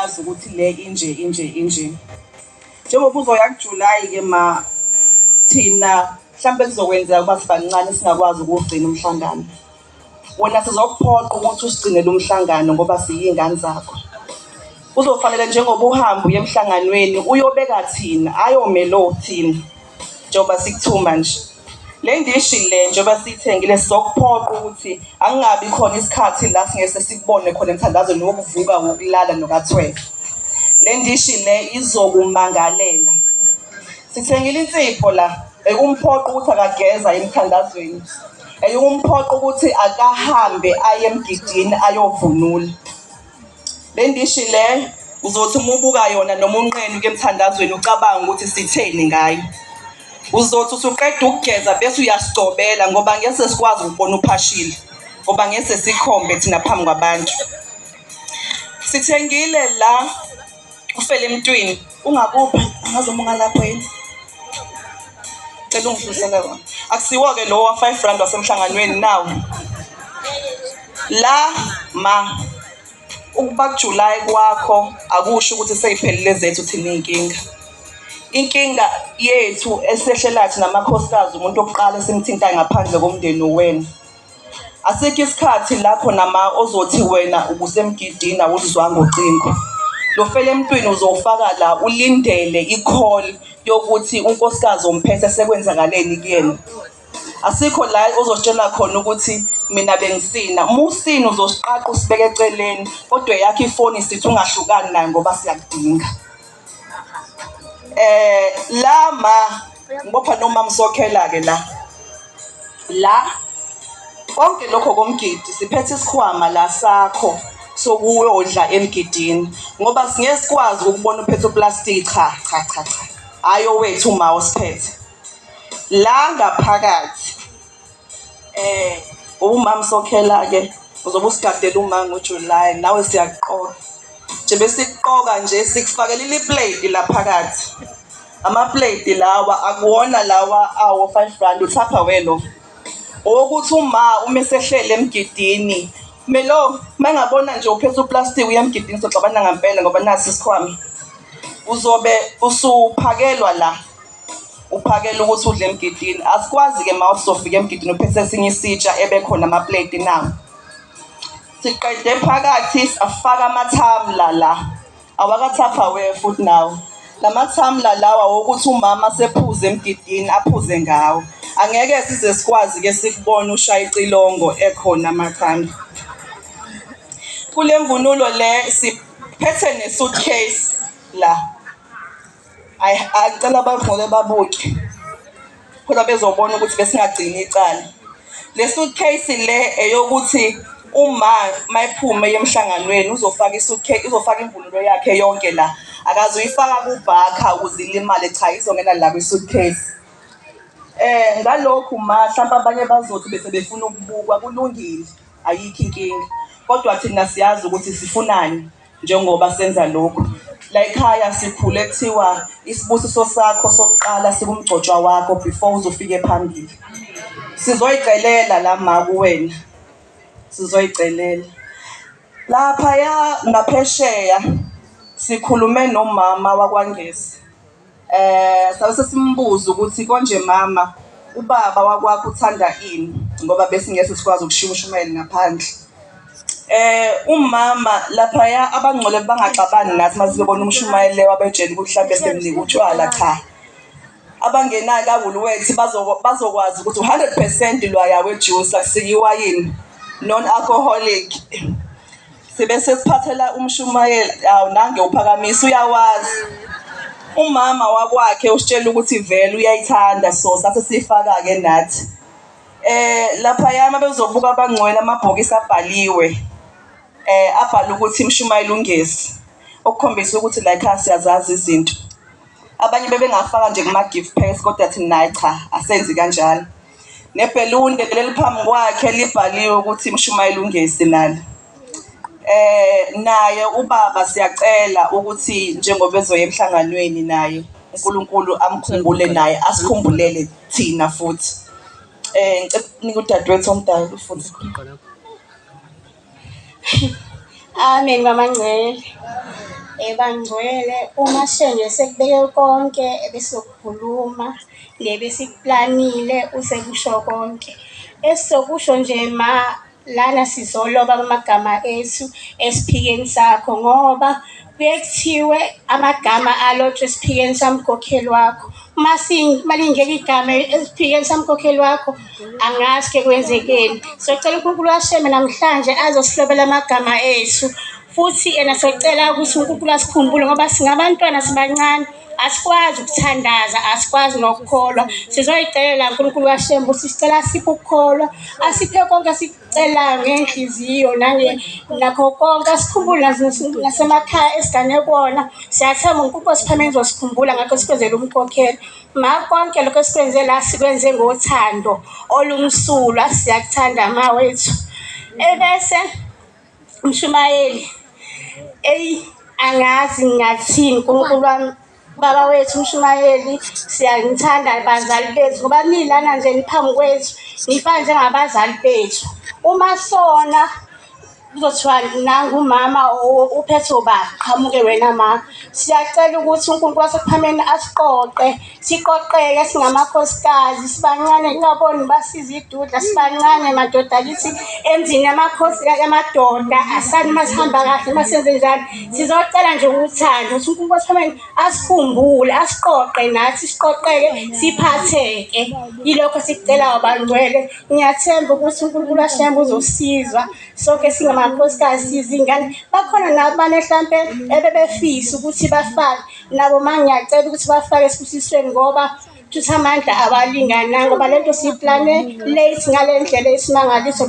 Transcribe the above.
Uyazi ukuthi le inje inje inje. Njengoba uzoya kuJulayi-ke ma, thina mhlampe kuzokwenzeka ukuba sibancane singakwazi ukuwugcina umhlangano. Wena sizokuphoqa ukuthi usigcinele umhlangano ngoba siyingane zakho. Kuzofanele njengoba uhamba uye emhlanganweni uyobeka thina, ayomelo thina njengoba sikuthuma nje. Le ndishi le njengoba siyithengile sizokuphoqa ukuthi angingabi khona isikhathi la singese sikubone khona emthandazweni wokuvuka wokulala noka-12. Le ndishi le izokumangalela. Sithengile insipho la ekumphoqa ukuthi akageza emthandazweni. Eyukumphoqa ukuthi akahambe aye emgidini ayovunula. Le ndishi le uzothi uma ubuka yona noma unqena ukuya emthandazweni ucabange ukuthi sitheni ngayo. Uzothi usuqeda ukugeza bese uyasigcobela ngoba ngeke sikwazi ukubona uphashile ngoba ngeke sikhombe thina phambi kwabantu. Sithengile la ufele emntwini ungakuphi angazi uma ungalapho yini cela ungidlulisele wona akusiwo-ke lo wa-five rand wasemhlanganweni nawo la ma ukuba kuJuly kwakho akusho ukuthi seyiphelile zethu thina iy'nkinga inkinga yethu esehlela thina amakhosikazi umuntu wokuqala esimthintayo ngaphandle komndeni uwena Asikho isikhathi la khona ma ozothi wena ubusemgidini awuluzwanga ucingo. Lo fela emntwini uzowufaka la ulindele i-call yokuthi unkosikazi omphethe sekwenzakaleni kuyena. Asikho la ozositshela khona ukuthi mina bengisina. Uma usina uzosiqaqa usibeke eceleni kodwa eyakho ifoni sithi ungahlukani nayo ngoba siyakudinga. La ma ngibopha nomama Sokhela ke la. La konke lokho komgidi siphethe isikhwama la sakho sokuyodla emgidini ngoba singeke sikwazi ukubona uphethe uplastic cha cha cha cha. Hayi owethu uma osiphethe. La ngaphakathi umama Sokhela ke uzobe usigadela uma ngoJuly nawe siyakuqoka. Nje besikuqoka nje sikufakelile iplate la phakathi. Amaplate lawa akuwona lawa awo 5 rand uTupperware lo. Owokuthi uma uma esehlele emgidini Melo mangabona nje uphethe uplastic uya emgidini soxabana ngampela ngoba nasi isikhwama. Uzobe usuphakelwa la. Uphakela ukuthi udle emgidini. Asikwazi ke ma usofika emgidini uphethe esinye isitsha ebekhona amaplate na. Siqede phakathi safaka amathamla la. Awaka-Tupperware futhi nawo. Lamathamla lawa wokuthi umama sephuze emgidini aphuze ngawo. Angeke size sikwazi ke sikubone ushaya icilongo ekhona amathamla. Kule mvunulo le siphethe ne-suitcase la. Ayi ngicela abangcole babuke khona bezobona ukuthi besingagcini icala. Le suitcase le eyokuthi uma mayephuma eye emhlanganweni uzofaka i-suitcase, uzofaka imvunulo yakhe yonke la. Akaze uyifaka kubhakha ukuze ilimale, cha izongena la kwi-suitcase. Ngalokhu ma hlampe abanye bazothi bese befuna ukubukwa kulungile, ayikho inkinga. Kodwa thina siyazi ukuthi sifunani njengoba senza lokhu. La ekhaya sikhule kuthiwa isibusiso sakho sokuqala sikumgcotshwa wakho before uze ufike phambili. Sizoyicelela la ma kuwena. Sizoyicelela. Laphaya ngaphesheya sikhulume nomama wakwaNgesi. Sabe sesimbuza ukuthi konje mama ubaba wakwakho uthanda ini ngoba besingeke sikwazi ukushiya umshumayeli ngaphandle. Umama laphaya abangcwele bangaxabani nathi uma sebebona umshumayeli wabetshela ukuthi mhlampe simnika utshwala cha. Abangenayo kaWoolworths bazokwazi ukuthi 100% lwaya wejuice akusiyo iwayini non-alcoholic. Sibe sesiphathela umshumayeli awu nange uphakamisa uyawazi. Umama wakwakhe usitshela ukuthi vele uyayithanda so sase siyifaka-ke nathi. Laphaya uma bezobuka abangcwele amabhokisi abhaliwe abhalwe ukuthi imshumayelo uNgesi okukhombisa ukuthi la ekhaya siyazazi izinto. Abanye bebengafaka nje kuma-gift packs kodwa thina hhayi cha asenzi kanjalo. Nebhelunde leli phambi kwakhe libhaliwe ukuthi imshumayelo uNgesi nalo. Naye ubaba siyacela ukuthi njengoba ezoya emhlanganweni naye uNkulunkulu amkhumbule naye asikhumbulele thina futhi. Ngicela ukunika udadewethu omdala ufunde. Amen mama Ngcele. Bangcwele, uma Shenge sekubeke konke ebesizokukhuluma nebesikuplanile usekusho konke. Esizokusho nje ma, lana sizoloba amagama ethu esiphikeni sakho ngoba kuye kuthiwe amagama alotshwe esiphikeni samkhokheli wakho. Uma lingekho igama esiphikeni samkhokheli wakho, angazi ke kwenzekeni. Socela uNkulunkulu kaShembe namhlanje azosilobela amagama ethu. Futhi ena socela ukuthi uNkulunkulu asikhumbule ngoba singabantwana sibancane, asikwazi ukuthandaza, asikwazi nokukholwa. Sizoyicelela uNkulunkulu kaShembe ukuthi sicela asiphe ukukholwa, asiphe konke esikucelayo ngenhliziyo nakho konke, asikhumbule nasemakhaya esigane kuwona. Siyathemba uNkulunkulu wasiphameni uzosikhumbula ngakho sikwenzele umkhokhelo. Ma konke lokho esikwenze la sikwenze ngothando olumsulwa, siyakuthanda ma wethu. Ebese Mshumayeli, eyi angazi ngingathini Nkulunkulu wami, baba wethu mshumayeli, siyanithanda bazali bethu ngoba nilana nje niphambi kwethu, nifana njengabazali bethu. Uma sona kuzothiwa nangu umama uphethe ubaba, qhamuke wena mama. Siyacela ukuthi uNkulunkulu wasekuphameni asiqoqe, siqoqeke singamakhosikazi, sibancane ngingaboni basiza idudla, sibancane madoda akithi emzini yamakhosi yamadoda, asani uma sihamba kahle uma senze njani. Sizocela nje uthando ukuthi uNkulunkulu wasekuphameni asikhumbule, asiqoqe nathi siqoqeke, siphatheke. Yilokho esikucelayo bangcwele. Ngiyathemba ukuthi uNkulunkulu waShembe uzosizwa sonke singamakhosikazi sizingane. Bakhona nabanye hlampe ebebefisa ukuthi bafake nabo, ma ngiyacela ukuthi bafake esibusisweni ngoba kushuthi amandla awalingananga ngoba lento siyiplane late ngale ndlela eyisimangaliso.